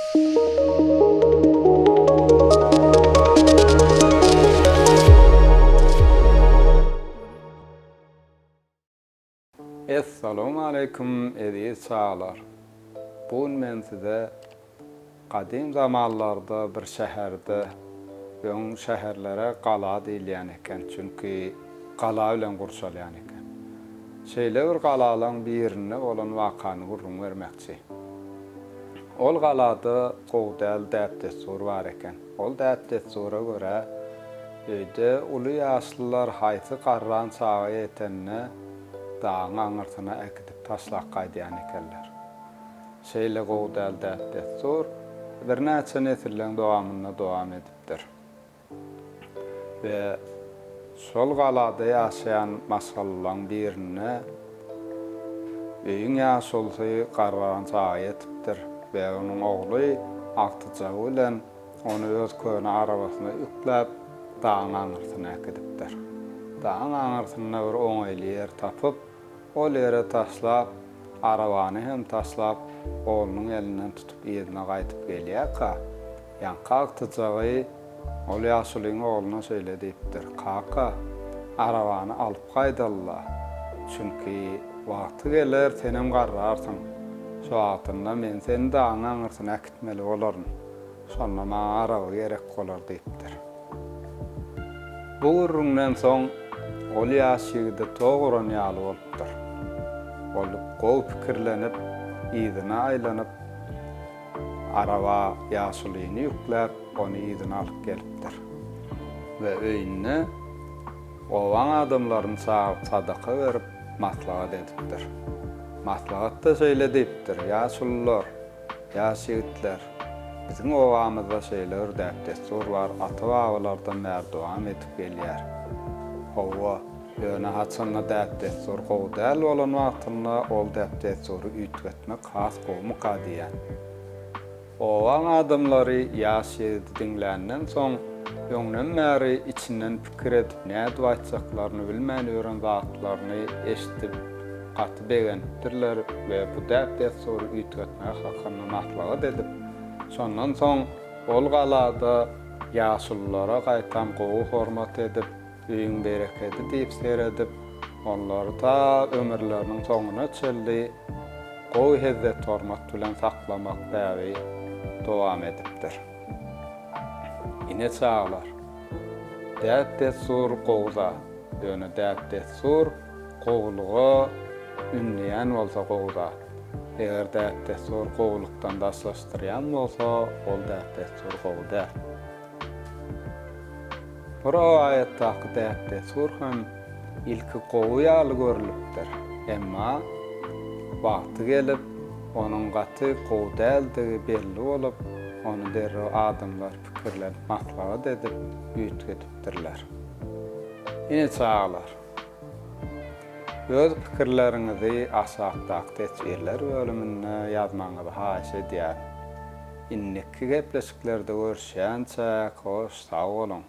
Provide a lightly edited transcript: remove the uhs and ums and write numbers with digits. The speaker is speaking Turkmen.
Essalawmaleýkum eziz çagalar! Bu gün men size gadym zamanlarda bir şäherde, öň şäherlere gala diýilýän eken, çünki gala bilen gurşalýan eken. Şeýle bir galalaň birinde bolan wakany gürrüň bermekçi. Ol galada gowy däl däp-dessur bar eken. Ol däp-dessura görä, öýde uly ýaşlylar haýsy garran çaga ýetende dagyň aňyrsyna äkidip taşlap gaýdýan ekenler. Şeýle gowy däl däp-dessur birnäçe nesilleň dowamynda dowam edipdir. We şol galada ýaşaýan maşgalalaň birinde öýüň ýaşulusy garragan çaga ýetipdir we onuň ogly agtyjagy bilen ony öz köne arabasyna ýükläp, dagyň aňyrsyna äkidipdir. Dagyň aňyrsynda bir oňaýly ýer tapyp, Ol ýere taşlap, arabany hem taşlap, oglunyň elinden tutup yzyna gaýdyp gelýärka, ýaňky agtyjagy ol ýaşulyň ogluna şeýle diýipdir, Kaka, arabany alyp gaýdaly-la. Çünki wagty geler, senem garrarsyň. Şo wagtynda men seni dagyň aňyrsyna äkitmeli bolaryn. Şonda maňa araba gerek bolar diýipdir. Bu gürrüňden soň ol ýaş ýigide tok uran ýaly bolupdyr. Ol gowy pikirlenip, yzyna aýlanyp, araba ýaşulyny ýükläp, ony yzyna alyp gelipdir we öýünde obaň adamlaryny çagyryp sadaka berip, maslahat edipdir. Maslahatda şeýle diýipdir, Ýaşulular! Ýaş ýigitler, biziň obamyzda şeýle bir däp-dessur bar, ata-babalardan bäri dowam edip gelýär. Hawa, ýöne haçanda däp-dessur gowy däl bolan wagtynda ol däp-dessury üýtgetmek has gowumyka diýýän. Obaň adamlary ýaş ýigidi diňländen soň, öňden bäri içinden pikir edip nädip aýtjaklaryny bilmän ýören zatlaryny eşidip, gaty begenipdirler we bu däp-dessury üýtgetmek hakynda maslahat edip, şondan soň ol galada ýaşululara gaýtam gowy hormat edip, öýüň berekedi diýip seredip, onlary ta ömürleriniň soňuna çenli gowy hezzet-hormat bilen saklamak däbi dowam edipdir. Ine çagalar, däp-dessur gowy zat, ýöne däp-dessur Gowulyga ündeýän bolsa gowy zat. Eger däp-dessur gowulykdan daşlaşdyrýan bolsa, ol däp-dessur gowy däl. Bu rowaýatdaky däp-dessur hem ilki gowy ýaly görlüpdir. Emma wagty gelip, onuň gaty gowy däldigi belli bolup, ony derrew adamlar pikirlenip maslahat edip, üýtgedipdirler. Ine çagalar! Öz pikirleriňizi aşakdaky teswirler bölüminde ýazmagyňyzy haýyş edýärin. Indiki gepleşiklerde görüşýänçäk hoş sag boluň!